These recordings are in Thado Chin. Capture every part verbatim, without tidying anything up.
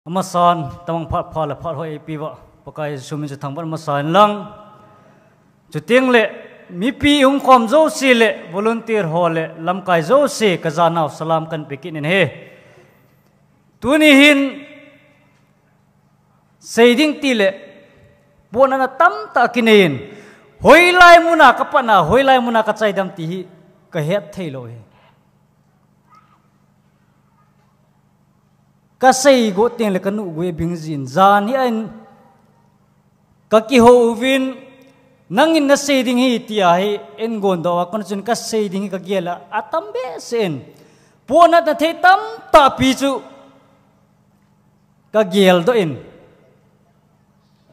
Amasan, tamang phat pha le phat hoi eipeuva Pakai Jesu min chu thangvah masa hen lang. Chuteng le, mipi hung khom jouse le, volunteer ho le, lamkai jouse, ka janau salam kahin pe kit in ahi. Tuni hin, sei ding ti le, pohnatna tamtah kinei in, hoilai muna ka patna, hoilai muna ka chai dem ti hi, ka het thei lou ahi. Ka sei got teng le ka nu gui bing jin. Jan hi a in ka kihou uvin, nangin na sei ding hi tia hi, en gon doh a kon chun ka sei ding hi ka gel a, atam behseh in. Pohnatna thei tamtah pi chu ka gel doh in.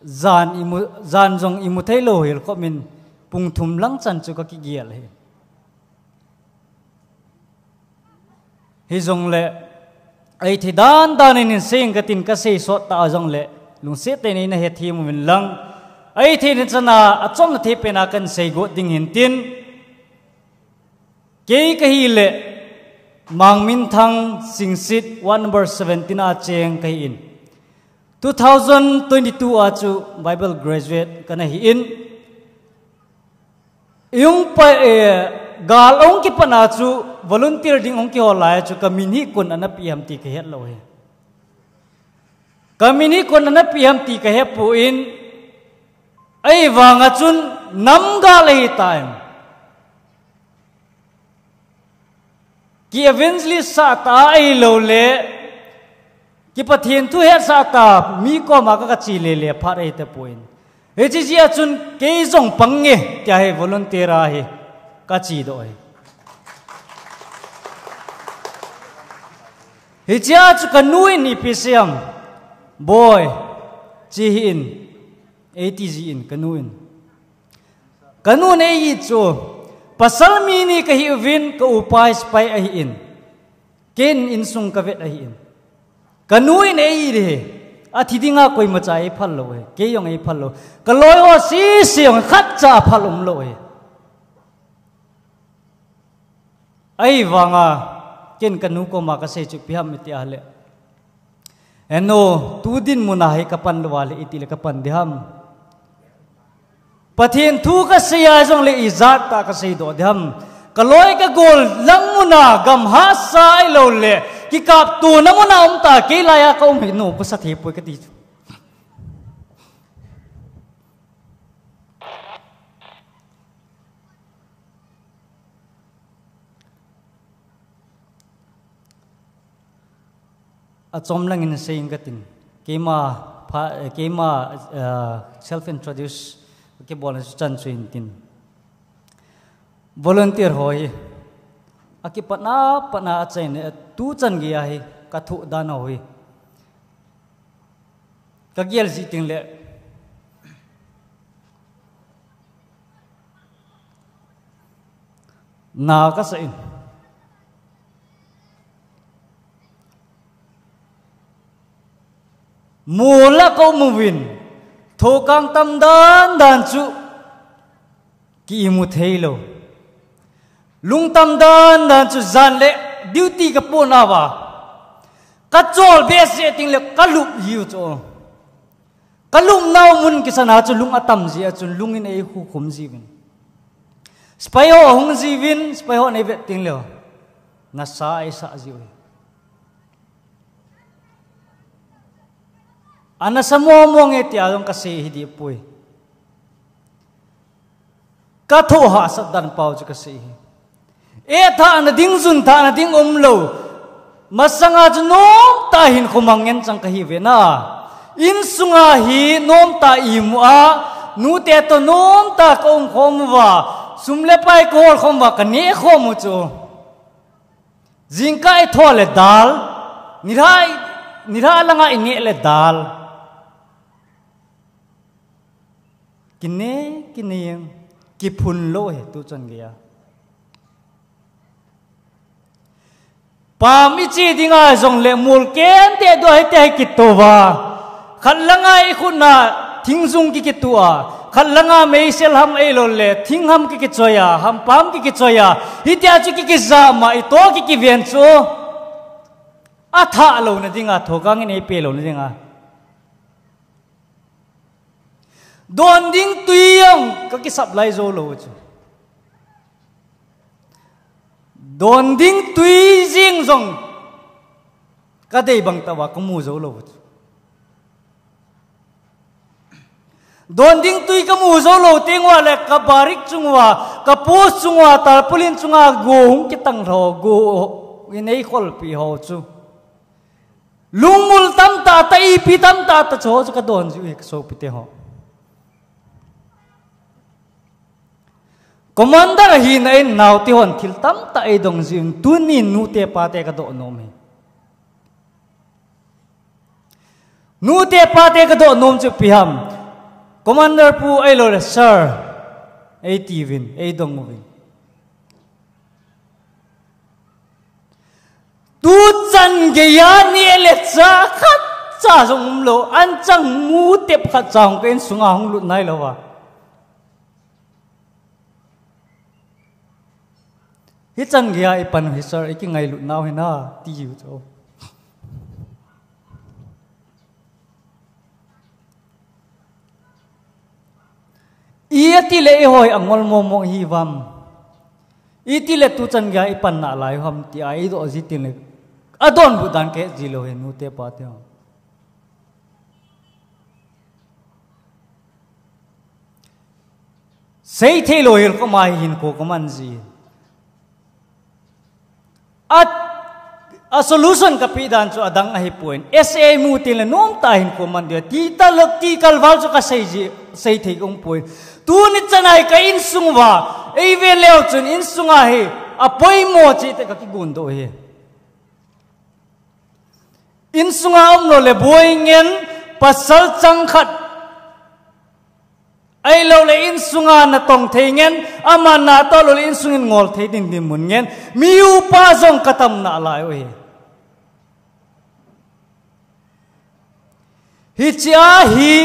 Jan imu, jan jong imu thei lou hel khop in pung thum lang chan chu ka kigel hi. Hijongle, ei thei dan dan in hin sei inge katin ka sei sot ta jongle, lungset tah in nei na hethem uvin lang. Ei thei ni chana, achomna thei pen a kahin sei got ding hin tin. Kei ka hi le, Mangminthang Singsit, ward number seventeen a cheng ka hi in. Two thousand twenty-two a chu Bible graduate ka na hi in. Iung pa, eh, gal ong kipat na chu volunteer ding ong kihol lai chu ka min hi koin ana pe ham ti ka het lou hi. Ka min hi koin ana pe ham ti ka he poi, ahivang a chun nam gal ahi tai. Ki evangelist sah ta ahilou le, ki Pathen thu hetsah ta, mi koma ka, ka che le le phat ahi tapoi. Hiche jeh a chun kei jong pang nge, tia hi volunteer a hi ka che doh hi. Hiche a chu ka nu in ipi asei em, Boi, che hih in, eiti jin ka nu in. Ka nu in ei it chu, pasal mi ni ka hi uvin, ka upa hi sepai ahi in. Ken insung ka vet ahi in. Ka nu in ei it hi, athi dinga koima cha ei phal lou hi, kei jong ei phal lou. Ka loi ho sese jong khat cha phal um lou hi. Ahivang a, ken ka nu koma ka sei chu ipi ham iti a le. He nu, tu dinmun a hi ka pan lou a le iti le ka pan ding ham. Pathen thu ka sei a jongle ijat tah ka sei doh ding ham. Ka loi ka gol lang mun a gam hahsa ahilou le, kikaptona mun a um ta kei lai a ka um hi nu, ka sa thei poi ka ti chu. Achom lang in sei inge katin. Keima pha, eh, keima, eh, self introduce kibol na chu chan chu hin tin. Volunteer ho hi akipatna, patna achaina, tu chan gei a hi ka thoh dan ho hi. Ka gel jing teng le, na ka sa in. Mol a ka um uvin, thokang tam dan dan chu ki imu thei lou. Lungtam dan dan chu jan le duty ka pon a va, ka chol behseh teng le ka lup jiu chu. Ka lupnau mun kisan a chu lung atam jeh a chun lung in ei hukhum jiuvin. Sepai ho ahung jiuvin, sepai hon ei vet teng le nasa ei sa jiu. Ana sa momo nge tia jong ka sei hi dipoi. Ka thoh hahsat dan pau chu ka sei hi. Ethahna ding, junthahna ding umlou. Masanga chu nomtah hin khomang ngen chang ka hi ve na. Insunga hi nomtah imu a, nute toh nomtah ka um khom uva, sum le pai ka hol khom uva, ka neh khom u chu. Jingkah i thoh le dal, nilhah, nilhah langa i neh le dal. Kine, kine, kiphun lou hi tu chan gei a. Pam i che dinga jongle mol kente dua hite hi kitoh uva. Khat langa i khutna thingjung ki kitoh a, khat langa meisel ham ahilou le thingham ki kichoi a, hampam ki kichoi a, hitia chu ki kijam a, i to ki kiven chu. Athah louna dinga, thokang in eipe louna dinga. Don ding tui jong ka ki supply jou lou chu. Don ding tui jing jong ka dei bang tah uva ka mu jou lou chu. Don ding tui ka mu jou lou teng uva le ka barrack chung uva, ka post chung uva, tarpaulin chunga go hung kitang lou, go in eikhol pi ho chu. Lungmul tamtah tah, ipi tamtah tah chu ho chu ka don jiu hi ka sopite ho. Commander ahina in naote hon thil tamtah eidong jiu in tunin nute pate ka doh nom hi. Nute pate ka doh nom chu ipi ham. Commander pu ahilou le sir, eitiuvin, eidong uvin. Tuchan geiya neh le chah khatcha jong umlou, anchang mu tep khatcha jong ka insunga hung lut nailou a. Hichan geiya ipan u hi sir, ikingailut nau hi na, tiu chu. Iti le eiho hi angol momo ihiuvem. Iti le tuchan geiya ipan nalai u ham tia eidoh ji teng le, adonbut dan kahet ji lou hi nute pate ho. Seithei lou hel koma hi hinkho kaman ji. A, a solution kapeh dan chu adang ahipoi. S A mu teng le nomtah hinkho man diu. Ti talou, ti kalval chu kasei ji, seithei kaum poi. Tuni chan a hi ka insung uva eive leu chun insunga hi apoimo cheh tah kakigon doh hi. Insunga umlou le boi ngen, pasal chang khat ahilou le insunga natong thei ngen, ama natoh lou le insungin ngol thei ding dinmun ngen, mi upa jong katam nalai u hi. Hichea hi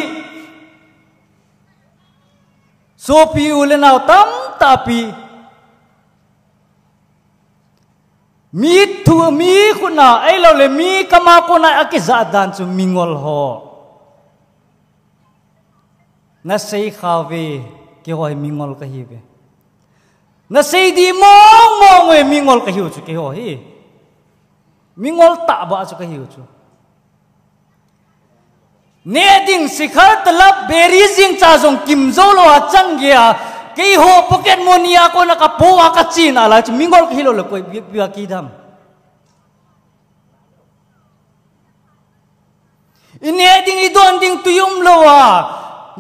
sopi u le nao tamtah pi, mi thu, mi khutna ahilou le mi kama kona akijah dan chu mingol ho. Nasei khauve, keiho hi mingol kahiuve. Nasei dih mong mong uve, mingol kahiu chu keiho hi. Mingol tahbeh chu kahiu chu. Neh ding sikhar talap beri jingcha jong kim jou lou a chan geiya, keiho pocket money a kona kapo a kache nalai chu mingol kahilou le koi bia, bia kidam. Ineh ding idon ding tui umlou a,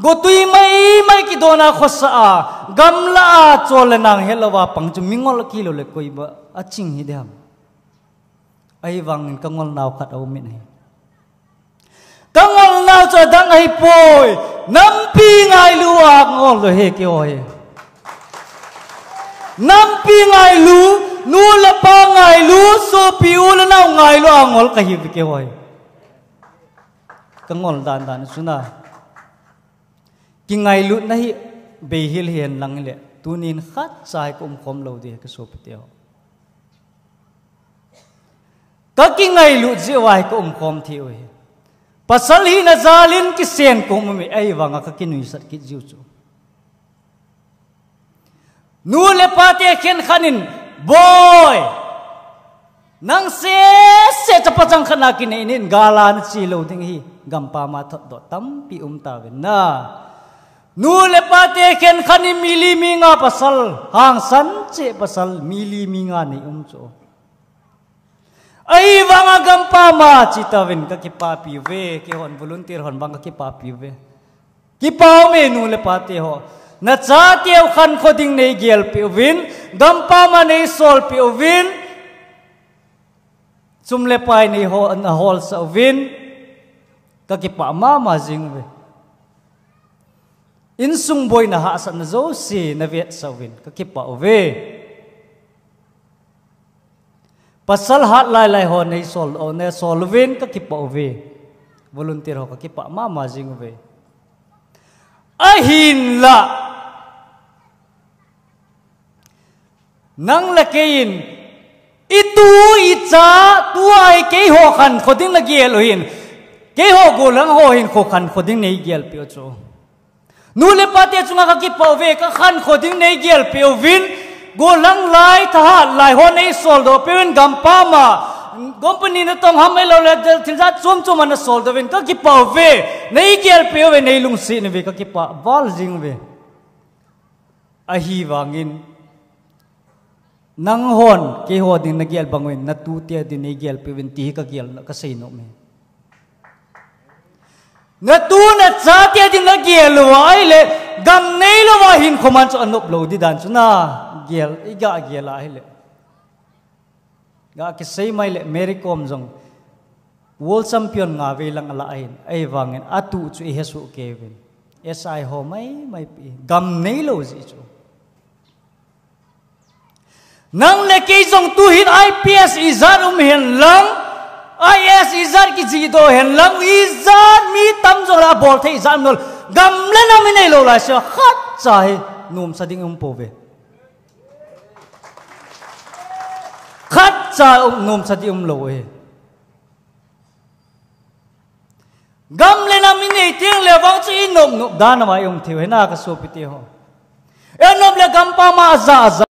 gotui mai mai kidon a khosa a, gamla a chol le nang hetlou a pang chu mingol kahilou le koi beh a ching hidem. Ahivangin kangol nau khat aumin ahi. Kangol nau chu adang ahipoi. Nampi ngailu a ngol lou hi keiho hi. Nampi ngailu, nu le pa ngailu, sopi u le nao ngailu a ngol kahiuve keiho hi. Kangol dan dan suna. Kingailutna hi beihel hihen lang le, tunin khatcha hi kaumkhom lou ding hi kasopite ho. Kakingailut jeh uva hi kaumkhom thei u hi. Pasal hina jalin kisen kaum uve, ahivanga kakinuisat kit jiu chu. Nu le pate khenkhat in, boi, nang sese chapa chang khat na kinei nin, gal a nache lou ding hi, gampam a thotdoh tampi umtauvin na. Nu le pate khenkhat in mi li mi nga pasal, hangsan cheh pasal, mi li mi nga nei um chu. Ahivanga gampam a chetauvin kakipapi uve, keihon volunteer hon vang kakipapi uve. Kipah ume nu le pate ho. Nachateu khankho ding neigelpeh uvin, gampam a neisolpeh uvin, sum le pai neiho, naholsah uvin, kakipah mama jing uve. Insung boina hahsatna jouse navetsah uvin, kakipah uve. Pasal hat lailai ho neisol, o, neisol uvin kakipah uve. Volunteer ho kakipah mama jing uve. Ahinla, nang le kei in I tu i cha, tua hi keiho khankho ding nagel u hin, keiho gollhang ho hin kho khankho ding neigelpeh u chu. Nu le pa te chunga kakipah uve, kakhankho ding neigelpeh uvin, gollhang lai, thahat lai ho neisol doh peh uvin, gampam a, company natong ham ahilou le, thil jat chom chom a nasol doh uvin, kakipah uve, neigelpeh uve, neilungset uve, kakipah val jing uve. Ahivangin, nanghon keiho ding nagel bang uvin, natute ding neigelpeh uvin, ti hi kagel, kasei nom e. Natu nacha te ding nagel uva ahile, gam neilou a hinkho man chu anop lou ding dan chu nagel, iga gel a ahile. Ga kisei mai le Mary Kom jong world champion nga vei lang alah ahin, ahivangin atu chu ihe soh kei uvin. S I ho mai mai pi, gam neilou jeh chu. Nang le kei jong tu hin I P S ijat um hen lang, I A S ijat kijih doh hen lang, ijat mi tam jong la bol thei ijat um lou. Gam le nam ineilou laisea khatcha hi nomsa ding um pouve. Khatcha um, nomsa ding um lou e. Gam le nam inei teng le vang chu inop nop dan a mai um thei u ahi na ka sopi teho. Inop le gampam a aja aja.